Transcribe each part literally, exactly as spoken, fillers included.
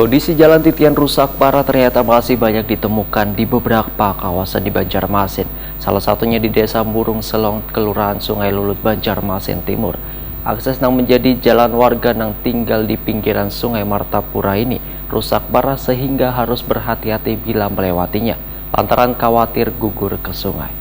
Kondisi jalan titian rusak parah ternyata masih banyak ditemukan di beberapa kawasan di Banjarmasin, salah satunya di Desa Murung Selong, Kelurahan Sungai Lulut, Banjarmasin Timur. Akses nang menjadi jalan warga nang tinggal di pinggiran Sungai Martapura ini rusak parah sehingga harus berhati-hati bila melewatinya lantaran khawatir gugur ke sungai.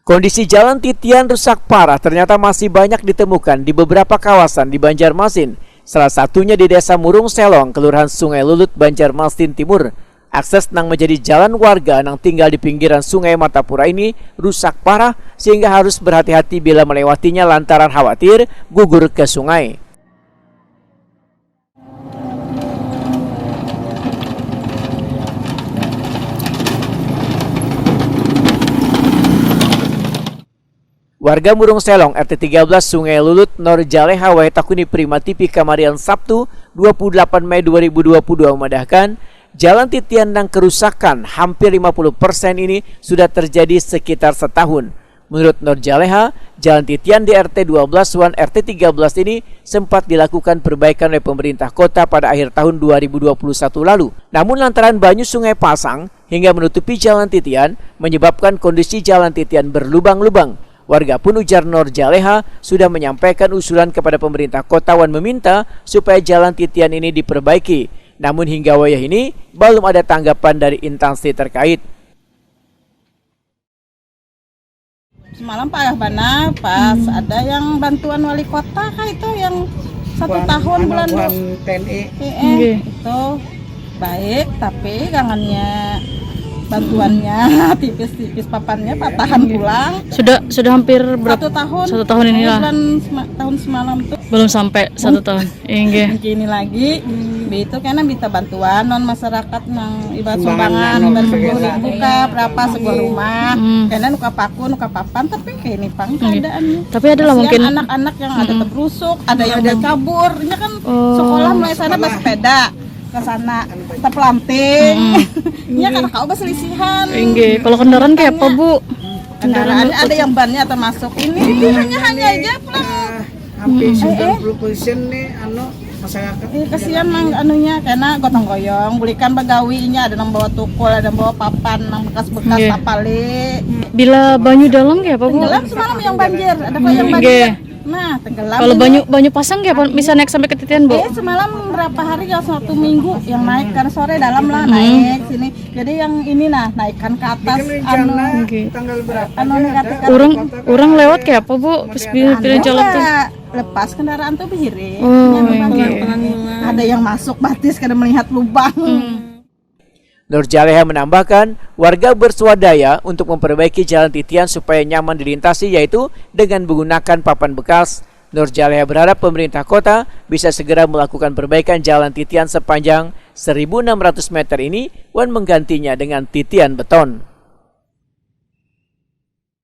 Kondisi jalan titian rusak parah ternyata masih banyak ditemukan di beberapa kawasan di Banjarmasin, salah satunya di Desa Murung Selong, Kelurahan Sungai Lulut, Banjarmasin Timur. Akses nang menjadi jalan warga nang tinggal di pinggiran Sungai Martapura ini rusak parah sehingga harus berhati-hati bila melewatinya lantaran khawatir gugur ke sungai. Warga Murung Selong, R T tiga belas, Sungai Lulut, Nor Jaleha, wahai takuni Prima T V, kamarian Sabtu, dua puluh delapan Mei dua ribu dua puluh dua, memadahkan, jalan titian nang kerusakan hampir lima puluh persen ini sudah terjadi sekitar setahun. Menurut Nor Jaleha, jalan titian di R T dua belas wan R T tiga belas ini sempat dilakukan perbaikan oleh pemerintah kota pada akhir tahun dua ribu dua puluh satu lalu. Namun, lantaran banyu Sungai Pasang hingga menutupi jalan titian, menyebabkan kondisi jalan titian berlubang-lubang. Warga pun, ujar Nor Jaleha, sudah menyampaikan usulan kepada pemerintah kota wan meminta supaya jalan titian ini diperbaiki. Namun, hingga wayah ini belum ada tanggapan dari instansi terkait. Semalam payah banar pas ada yang bantuan wali kota kah itu, yang satu tahun bulan T N I. Iya, itu baik, tapi kangannya bantuannya tipis-tipis, papannya patahan pulang. Sudah sudah hampir berapa? Satu tahun. Satu tahun inilah. Bulan sema- tahun semalam tuh belum sampai satu tahun. Inggih. Mungkin ini lagi, itu kena minta bantuan non masyarakat nang ibarat sumbangan, ibarat sepuluh ribu kah, berapa sebuah rumah. Kena nuka paku, nuka papan, tapi kayak ini pang keadaannya. Tapi ada lah mungkin anak-anak yang ada tebrusuk, ada yang tercabur. Ini kan sekolah mulai sana bersepeda ke sana, terpelanting. Ini kan kau berselisihan. Inggih. Kalau kendaraan kayak apa, Bu? Kendaraan ada yang bannya termasuk ini, hanya hanya aja pulang. Hampir sembilan puluh persen nih, anu, masyarakat. Iya, kasihan mang anunya, karena gotong royong, bulikan bagawinya, ada nang bawa tukul, ada nang bawa papan, nang bekas-bekas. Iya. Tapali. Bila banyu dalam kayak apa, Bu? Tenggelam semalam yang banjir, ada kok yang banjir. Nah, tenggelam. Kalau banyu banyu pasang kayak apa? Bisa naik sampai ke titian, Bu? Eh, semalam berapa hari ya, satu minggu yang naik, karena sore dalam lah naik sini. Jadi yang ini nah, naikkan ke atas. Ini rencana anu, tanggal berapa anu, negatif. Orang orang lewat kayak apa, Bu? Pas pilih jalan tuh. Lepas kendaraan tuh bihiring. Oh, iya. Ada yang masuk batis, kada melihat lubang. Nur Jaleha menambahkan, warga bersuadaya untuk memperbaiki jalan titian supaya nyaman dilintasi, yaitu dengan menggunakan papan bekas. Nur Jaleha berharap pemerintah kota bisa segera melakukan perbaikan jalan titian sepanjang seribu enam ratus meter ini wan menggantinya dengan titian beton.